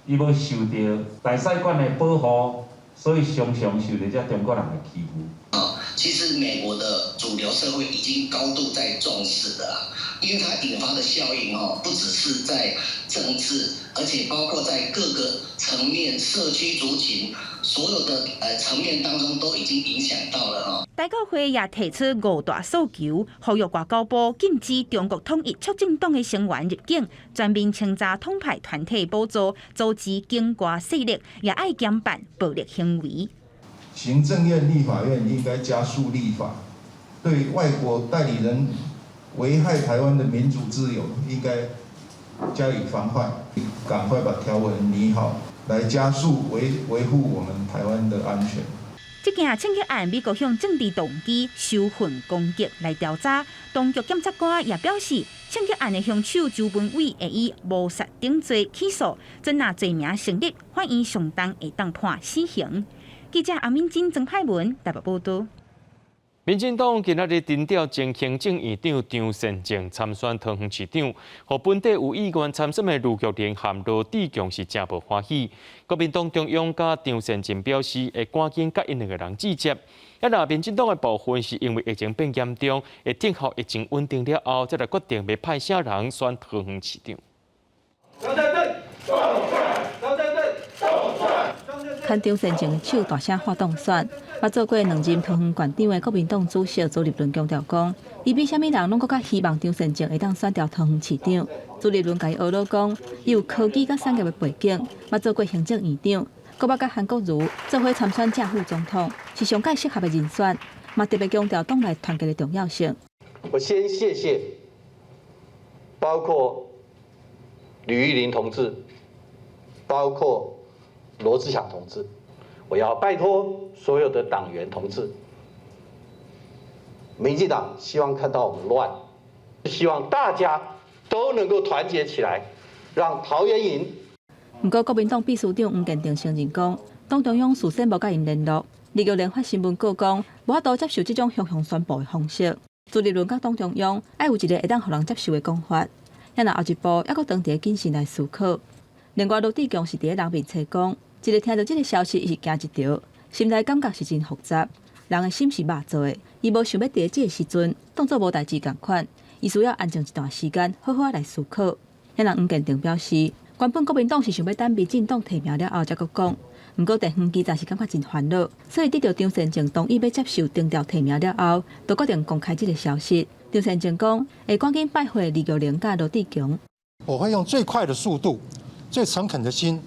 伊無受著大使館的保護，所以常常受著這中國人的欺負。其實美國的主流社會已經高度在重視的啦，因為它引發的效應哦，不只是在政治，而且包括在各個層面、社區族群所有的層面當中都已經影響到了哦。台教會也提出五大訴求，呼籲外交部禁止中國統一促進黨的成員入境，全面清查統派團體補助，阻止境外勢力，也愛嚴辦暴力行為。行政院、立法院應該加速立法，對外國代理人危害台灣的民主自由，應該加以防範，趕快把條文擬好，來加速維護我們台灣的安全。這件槍擊案，美國向政治動機、仇恨攻擊來調查。當局檢察官也表示，槍擊案的兇手周文偉會以謀殺等罪起訴，準若罪名成立，法院上重會當判死刑。記者阿敏珍、曾海文台北報導。民進黨今仔日徵調前行政院長張善政參選桃園市長，予本底有意願參選的盧玉玲和羅智強是誠無歡喜。國民黨中央佮張善政表示，會趕緊佮𪜶兩个人接觸。啊，若民進黨的部分是因為疫情變嚴重，會等候疫情穩定了後，才來決定欲派啥人選桃園市長。張牽張善政的手大聲喊當選，捌做過兩任桃園縣長的國民黨主席朱立倫強調講，伊比啥物人攏閣較希望張善政會當選著桃園市長。朱立倫共伊呵咾講，伊有科技佮產業的背景，捌做過行政院長，閣捌佮韓國瑜做伙參選正副總統，是上蓋適合的人選。嘛特別強調黨內團結的重要性。我先謝謝，包括呂玉玲同志，包括羅智強同志，我要拜託所有的黨員同志，民進黨希望看到我們亂，希望大家都能夠團結起來，讓桃園贏。毋過國民黨秘書長黃建庭承認講，黨中央事先無佮𪜶聯絡。呂玉玲發新聞稿講，無法度接受這種雄雄宣布的方式。朱立倫佮黨中央愛有一个會當予人接受的講法，也若後一步猶閣當佇咧謹慎來思考。另外，羅智強是佇咧人面冊講，一个聽著這个消息，伊是驚一趒，心內感覺是真複雜。人的心是肉做的，伊無想欲佇咧這个時陣當做無代誌仝款，伊需要安靜一段時間，好好來思考。也若黃建庭表示，原本國民黨是想欲等民進黨提名了後才閣講，毋過地方基層是感覺真煩惱，所以得著張善政同意欲接受徵調提名了後，就決定公開這个消息。張善政講，會趕緊拜會呂玉玲佮羅智強。我會用最快的速度、最誠懇的心，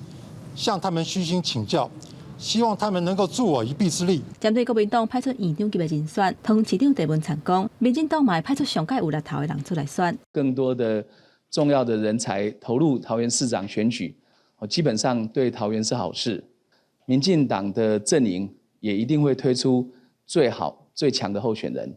向他們虛心請教，希望他們能夠助我一臂之力。針對國民黨派出院長級的人選，桃園市長鄭文燦講，民進黨嘛會派出上蓋有力頭的人出來選。更多的重要的人才投入桃園市長選舉，基本上對桃園是好事。民進黨的陣營也一定會推出最好、最強的候選人。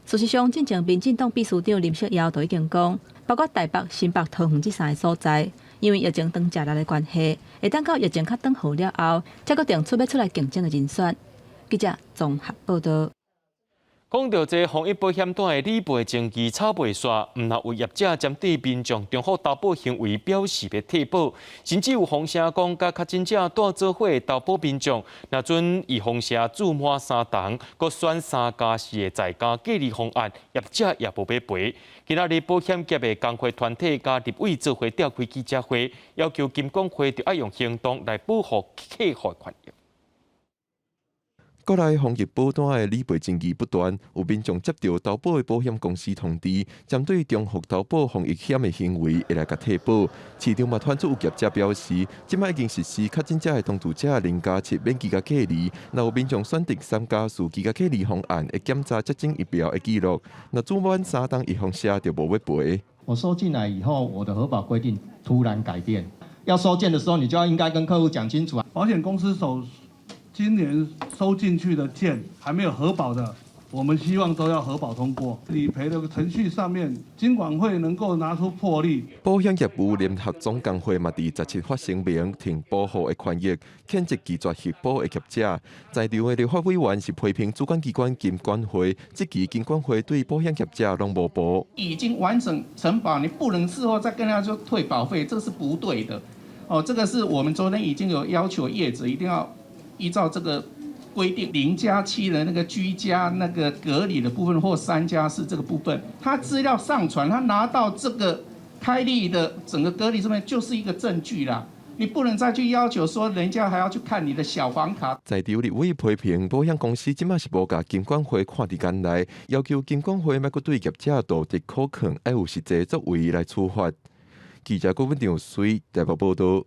事實上，進前民進黨秘書長林書堯就已經講，包括台北、新北、桃園這三个所在，因為疫情當食力的關係，會等到疫情較轉好了後，才決定出欲出來競爭的人選。記者綜合報導。講著這防疫保險單的理賠爭議吵袂煞，毋但有業者針對民眾重複投保行為表示欲退保，甚至有風聲講佮確診者蹛做伙投保民眾，若準預放射注滿三筒，閣選3加4的在家隔離方案，業者也無欲賠。今仔日保險業的工會團體佮立委做伙召開記者會，要求金管會著愛用行動來保護客戶權益。國內防疫保單的理賠爭議不斷，有民眾接著投保的保險公司通知，針對重複投保防疫險的行為，會來共退保。市場嘛傳出有業者表示，這擺已經實施確診者的同住者0加7免居家隔離，若有民眾選擇3加4居家隔離方案，會檢查接種疫苗的記錄，若注滿三筒預防射就無欲賠。我收進來以後，我的核保規定突然改變，要收件的時候，你就要應該跟客戶講清楚啊。保險公司手今年收進去的件還沒有核保的，我們希望都要核保通過。理賠的程序上面，金管會能夠拿出魄力。保險業務聯合總工會嘛，佇17發聲明，挺保戶的權益，譴責拒絕核保的業者。在場的立法委員是批評主管機關金管會，這期金管會對保險業者攏無保。已經完成承保，你不能事後再跟他說退保費，這是不對的。哦，這個是我們昨天已經有要求業者一定要依照這個規定，0+7的那個居家那個隔離的部分或3+4這個部分，他資料上傳，他拿到這個開立的整個隔離上面就是一個證據啦。你不能再去要求說人家還要去看你的小黃卡。在場立委批評保險公司這馬是無共金管會看佇眼內，要求金管會莫閣對業者道德可控，愛有實際作為來處罰。記者郭文長水台北報道。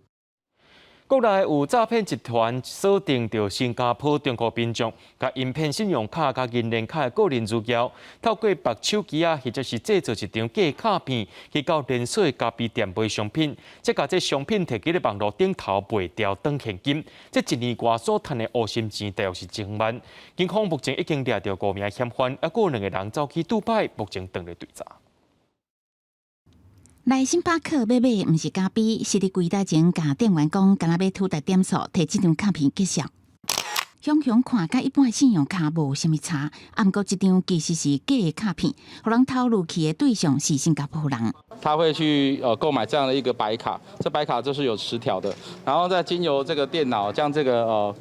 國內有詐騙集團鎖定著新加坡中國民眾，共𪜶騙信用卡佮銀聯卡的個人資料，透過縛手機仔，或者是製造一張假卡片，去到連鎖的咖啡店買商品，再共這商品提去咧網路頂頭賣掉轉現金。這一年外所趁的烏心錢大約是千萬。警方目前已經掠著五名嫌犯，猶閣有兩个人走去杜拜，目前正咧追查。來星巴克買買，毋是咖啡，是佇櫃台前共店員講，敢若欲取代點數，提這張卡片結賬。雄雄看佮一般的信用卡無啥物差，啊，毋過這張其實是假的卡片，予人偷入去的對象是新加坡人。他會去購買這樣的一個白卡，這白卡就是有磁條的，然後再經由這個電腦將這個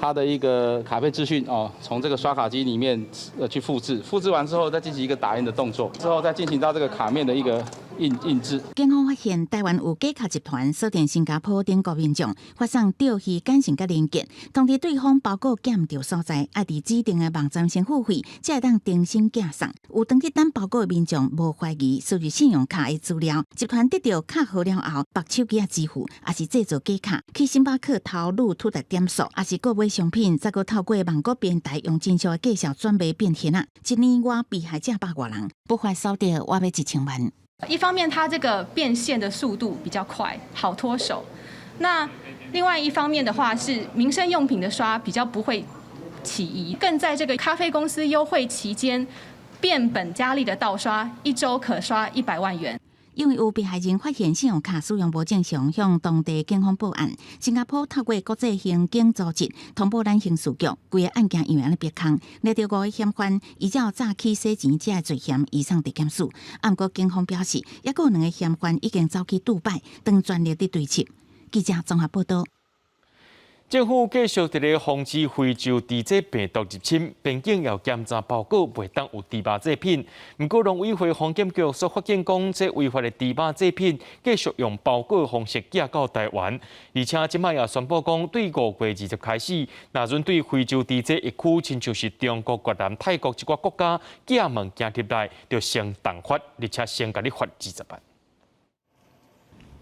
他的一個卡片資訊哦，從這個刷卡機裡面去複製，複製完之後再進行一個打印的動作，之後再進行到這個卡面的一個印製。警方發現台灣有假卡集團鎖定新加坡等國民眾，發送釣魚簡訊佮連結，通知對方包裹寄毋著所在，愛佇指定的網站先付費，才會當重新寄送。有轉去等包裹的民眾無懷疑輸入信用卡的資料，集團得著卡號了後，縛手機仔支付，抑是製造假卡去星巴克偷擄取值點數，抑是購買商品，再閣透過網路平台用真俗的價數轉賣變現啊！一年外被害者百外人，不法所得倚欲1000萬。一方面，它這個變現的速度比較快，好脫手。那另外一方面的話，是民生用品的刷比較不會起疑，更在這個咖啡公司優惠期間，變本加厲的盜刷，一週可刷100萬元。因為有被害人發現信用卡使用無正常，向當地警方報案。新加坡透過國際刑警組織通報咱刑事局，規个案件因為按呢逼空，掠著五个嫌犯，依照詐欺洗錢這个罪嫌移送地檢署。啊，毋過警方表示，猶閣有兩个嫌犯已經走去杜拜，正全力佇追緝。記者綜合報道。政府繼續佇咧防止非洲豬隻病毒入侵，邊境要檢查包裹，袂當有豬肉製品。毋過農委會防檢局所發現講，這違法的豬肉製品繼續用包裹的方式寄到台灣，而且這擺也宣布講，對5月20開始，若準對非洲豬隻疫區，親像是中國、越南、泰國這寡國家寄物件入來，就先重罰，而且先共你罰20萬。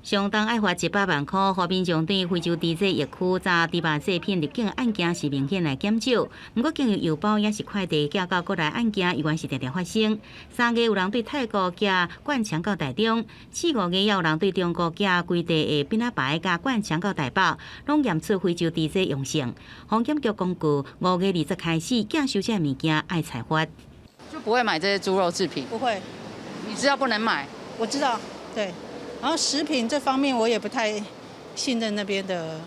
上當愛罰100萬箍，予民眾對非洲豬隻疫區詐豬肉製品入境案件是明顯來減少。毋過經由郵包抑是快遞寄到國內案件，依然是定定發生。3月有人對泰國寄灌腸到台中，四五月也有人對中國寄規塊的餅仔排佮灌腸到台北，攏驗出非洲豬隻陽性。防檢局公告，5月20開始寄收這物件愛裁罰。就不會買這些豬肉製品？不會。你知道不能買？我知道，對。然後食品這方面，我也不太信任那邊的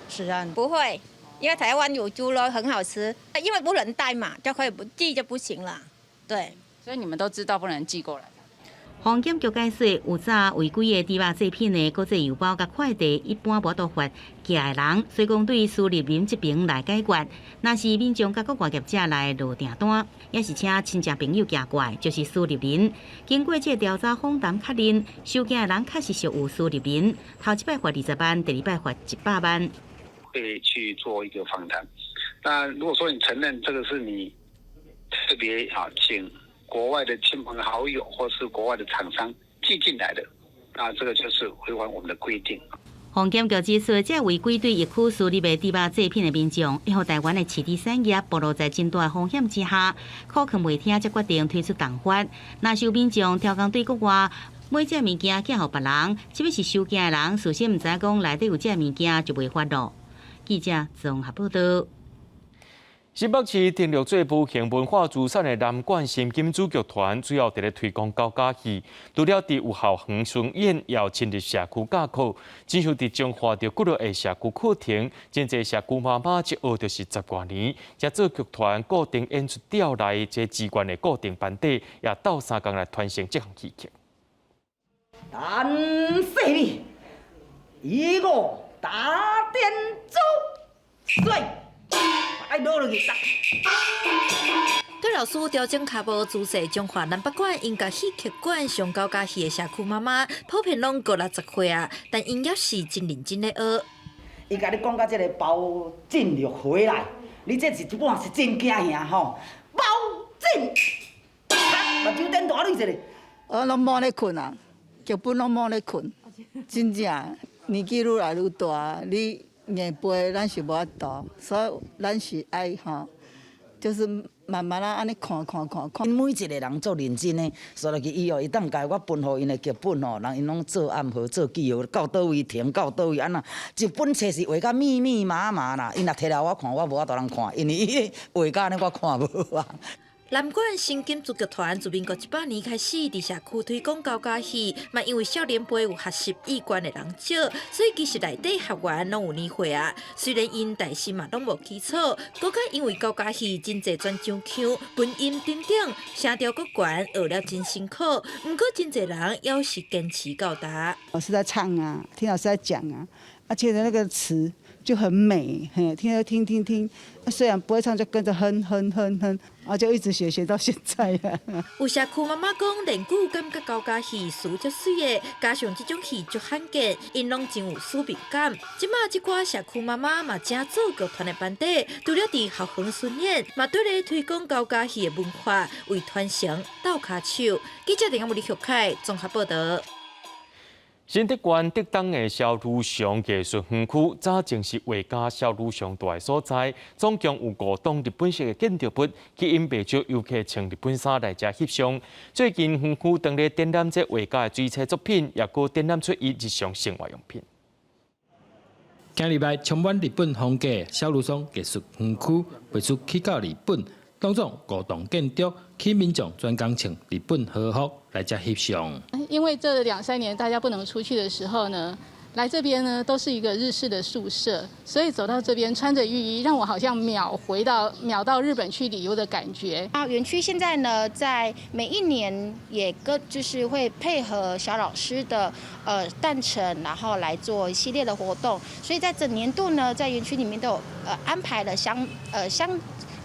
食安。不會，因為台灣有豬肉很好吃，因為不能帶嘛，就可以不寄就不行了。對，所以你們都知道不能寄過來。防檢局解釋，有詐違規的豬肉製品的國際郵包佮快遞，一般無法度罰寄的人，所以講對輸入人這邊來解決。若是民眾佮國外業者來落訂單，抑是請親戚朋友寄過來，就是輸入人。經過這個調查訪談確認，收件的人確實屬有輸入人。頭一擺罰20萬，第二擺罰100萬。會去做一個訪談。那如果說你承認這個是你特別啊，請國外的親朋好友或是國外的廠商寄進來的，那這個就是違反我們的規定。防檢局指出，這違規對疫區輸入的豬肉製品的民眾，會予台灣的飼豬產業暴露在真大風險之下，可能袂聽，才決定推出重罰。若是有民眾刁工對國外買這物件寄予別人，啥物是收件的人，事先毋知影講內底有這物件就袂發咯。記者綜合報道。新北市登錄做無形文化資產的南管新金主劇團，主要佇咧推廣高甲戲。除了佇有校園巡演，也有親入社區教課，親像佇彰化著幾落个社區課程，真濟社區媽媽一學就是十外年，才做劇團固定演出調來這資源的固定班底，也鬥相共來傳承這項戲曲。陳世美，以我打點主水。愛落落去。對老師調整跤步姿勢，彰化南北館音樂戲劇館上高甲戲的社區媽媽，普遍攏五六十歲啊，但𪜶猶是真認真咧學。伊共你講到這個包進就回來，你這是一半是真驚嚇吼，包進，目睭頂大你一個。我攏無咧睏啊，劇本攏無咧睏，真正年紀愈來愈大，你硬背咱是無法度，所以咱是愛吼，就是慢慢仔按呢看看看看。每一個人做認真的，煞落去以後，伊當共我分予𪜶的劇本吼，人𪜶攏做暗號、做記號，到佗位停，到佗位按怎，一本冊是畫甲密密麻麻啦。𪜶若提來我看，我無法度通看，因為伊畫甲按呢，我看無啊。南管新金族劇團自民國100年開始佇社區推廣高甲戲，嘛因為少年輩有學習意願的人少，所以其實內底學員攏有年歲啊。雖然𪜶台詞嘛攏無基礎，閣較因為高甲戲真濟轉唱腔、分音等等，聲調閣懸，學了真辛苦。毋過真濟人猶是堅持到達。老師在唱啊，聽老師在講啊，而且那個詞就很美，嘿，聽聽聽聽，雖然不會唱，就跟着哼哼哼哼，啊，就一直學學到現在啊。有社區媽媽講，練久感覺高甲戲詞足媠的，加上這種戲足罕見，𪜶攏真有使命感。這馬這寡社區媽媽嘛正做劇團的班底，除了佇校園巡演，嘛對咧推廣高甲戲的文化，為傳承鬥跤手。記者林李玉凱綜合報道。新竹縣竹東的蕭如松藝術園區，早前是畫家蕭如松蹛的所在，總共有五棟日本式的建築物，吸引袂少遊客穿日本衫來遮翕相。最近園區當咧展覽這畫家的水彩作品，也閣展覽出伊日常生活用品。今禮拜充滿日本風格的蕭如松藝術園區，賣出去到日本，當中五棟建築，吸引民眾專工穿日本和服來遮翕相。因為這兩三年大家不能出去的時候呢，來這邊呢都是一個日式的宿舍，所以走到這邊穿着浴衣，讓我好像秒到日本去旅遊的感覺。啊，園區現在呢，在每一年也跟就是會配合蕭老師的誕辰，然後來做一系列的活動，所以在整年度呢，在園區裡面都有安排了相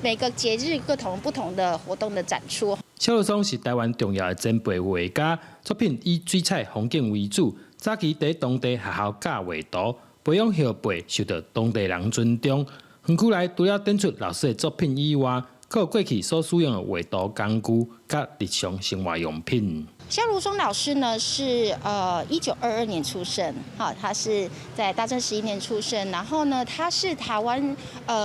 每個節日各同不同的活動的展出。蕭如松是台灣重要的前輩畫家，作品以水彩風景為主。早期佇當地學校教畫圖，培養後輩，受到當地人尊重。園區內除了展出老師的作品以外，閣有過去所使用的畫圖工具佮日常生活用品。蕭如松老師呢是1922年出生，哈，他是在大正11年出生，然後呢，他是台灣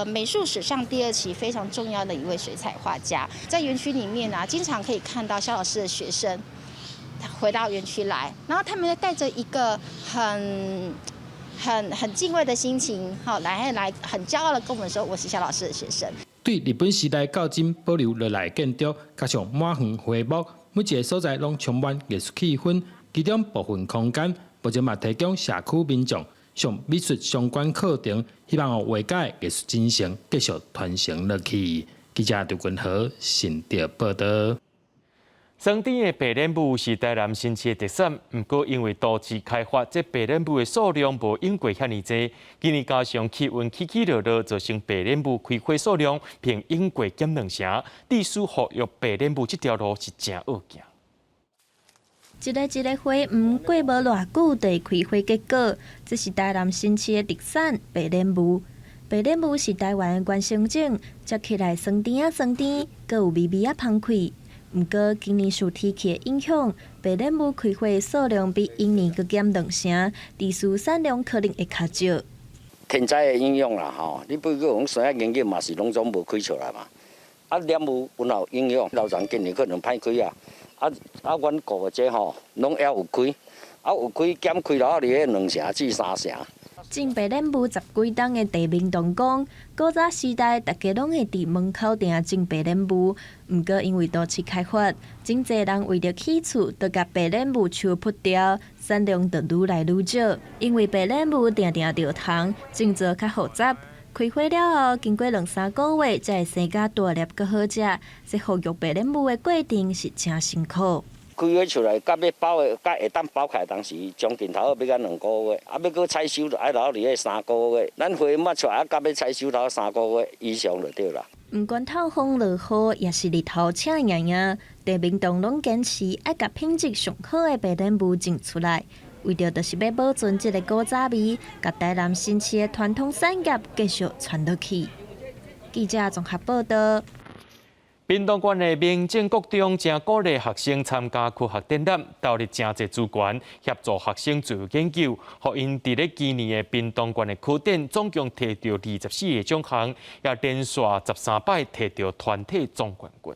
美術史上第二期非常重要的一位水彩畫家。在園區裡面呢，經常可以看到蕭老師的學生回到園區來，然後他們帶着一個很敬畏的心情，好來很驕傲的跟我們說，我是蕭老師的學生。對日本時代到今保留落來的建築，加上滿園花木，每一个所在攏充滿藝術氣氛。其中部分空間目前嘛提供社區民眾上美術相關課程，希望予畫家的藝術精神繼續傳承落去。記者劉君和新竹報道。酸甜的白蓮母是台南新市的特產，毋過因為都市開發，這白蓮母的數量無湧過遐爾濟。今年加上氣溫起起落落，造成白蓮母開花數量平湧過減兩成。致使復育白蓮母這條路是誠惡行。一个一个花毋過無偌久就會開花結果，這是台南新市的特產白蓮母。白蓮母是台灣的原生種，食起來酸甜仔酸甜，閣有微微仔芳氣。毋過今年受天氣的影響，白蓮母開花數量比往年閣減兩成，致使產量可能會較少。天災的影響啦，吼，你不過講生仔研究嘛是攏總無開出來嘛。啊，蓮霧本來有影響，老人今年可能歹開啊，啊啊，阮顧的這吼，攏猶有開，啊有開減開了，佇咧兩成至三成。種白蓮霧十幾冬的鄭明棟講，古早時代大家攏會佇門口埕種白蓮霧，毋過因為都市開發，真濟人為著起厝，就共白蓮霧樹伐掉，產量就愈來愈少。因為白蓮霧定定著蟲，種植較複雜。開花了後，經過兩三個月才會生甲大粒閣好食。這復育白蓮霧的過程是誠辛苦。開花出來，佮欲包的，佮會當包起來當時，將近頭欲甲兩個月，啊，欲閣採收，就愛留佇咧三個月。咱花抹出來，啊，佮欲採收留三個月以上就對啦。毋管透風落雨，抑是日頭赤炎炎，鄭明棟攏堅持愛共品質上好的白蓮霧種出來，為著就是欲保存這个古早味，共台南新市的傳統產業繼續傳落去。記者綜合報導。屏東縣的明正國中誠鼓勵學生參加科學展覽，投入誠濟資源協助學生做研究，予𪜶佇咧今年的屏東縣的科展總共提著24个獎項，也連續13擺提著團體總冠軍。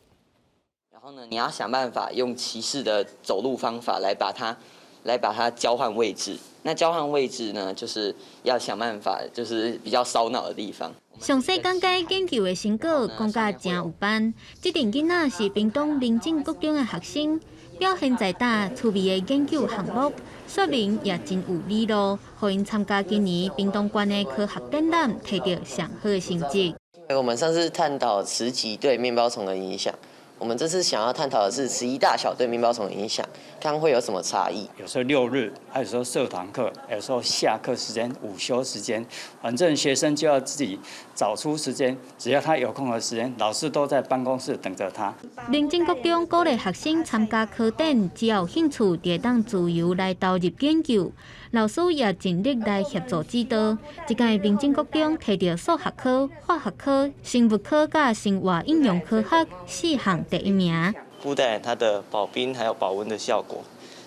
然後呢，你要想辦法用騎士的走路方法來把它交換位置。那交換位置呢，就是要想辦法，就是比較燒腦的地方。詳細講解研究的成果，講甲誠有範。這陣囡仔是屏東明正國中的學生，表現在膽趣味的研究項目，說明也真有理路，予𪜶參加今年屏東縣的科學展覽，提著上好的成績。我們上次探討磁極對麵包蟲的影響。我們這次想要探討的是磁移大小對麵包蟲的影響，看會有什麼差異。有時候六日，還有時候社團課，有時候下課時間、午休時間，反正學生就要自己找出時間，只要他有空的時間，老師都在辦公室等着他。明正國中鼓勵學生參加科展，只要有興趣，就會當自由來投入研究。老師也盡力來協助指導。這屆明正國中提著數學科、化學科、生物科佮生活應用科學四項第一名。布袋蓮它的保冰還有保溫的效果，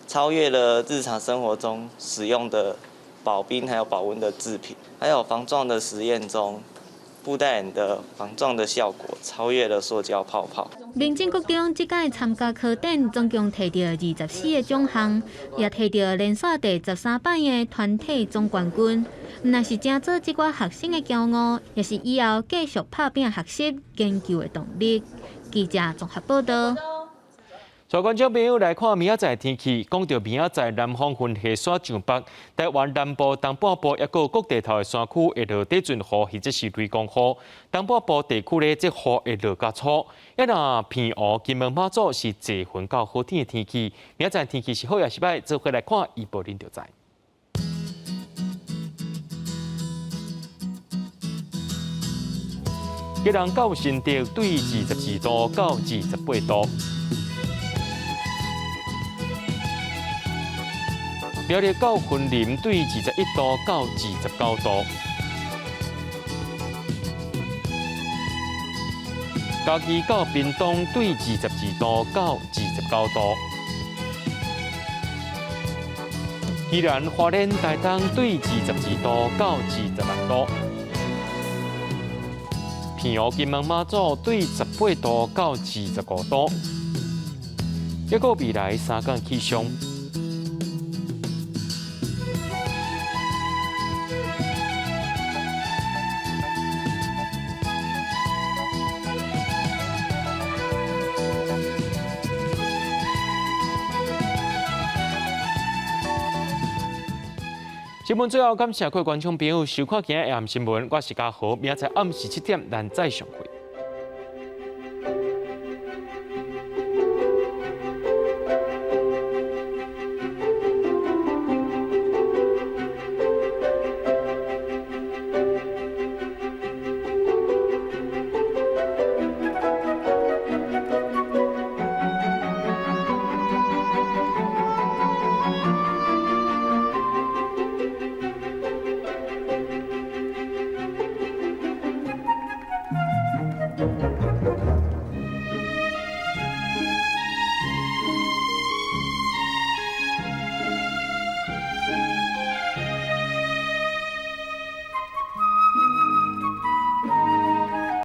超越了日常生活中使用的保冰還有保溫的製品。還有防撞的實驗中，布袋蓮的防撞的效果超越了塑膠泡泡。明正國中這屆參加科展，總共提著24個獎項，也提著連續第13擺的團體總冠軍。毋但是誠做這寡學生的驕傲，也是以後繼續拍拚學習研究的動力。記者綜合報導。帶觀眾朋友來看明仔載天氣，講著明仔載南方雲系煞上北，台灣南部、東半部抑閣各地頭的山區會落短陣雨或者是雷公雨。東半部地區咧，這雨會落較粗。抑若澎湖、金門、馬祖是濟雲到好天的天氣。明仔載天氣是好抑是䆀？做伙來看預報恁就知。基隆到新竹對22度到28度。苗栗到雲林對21度到29度，嘉義到屏東對22度到29度，宜蘭花蓮台東對22度到26度，澎湖金門馬祖對18度到25度，抑閣未來三天氣象。新聞最後感謝各位觀眾朋友收看今日的新聞，我是嘉豪，明仔載暗時7點，咱再相會。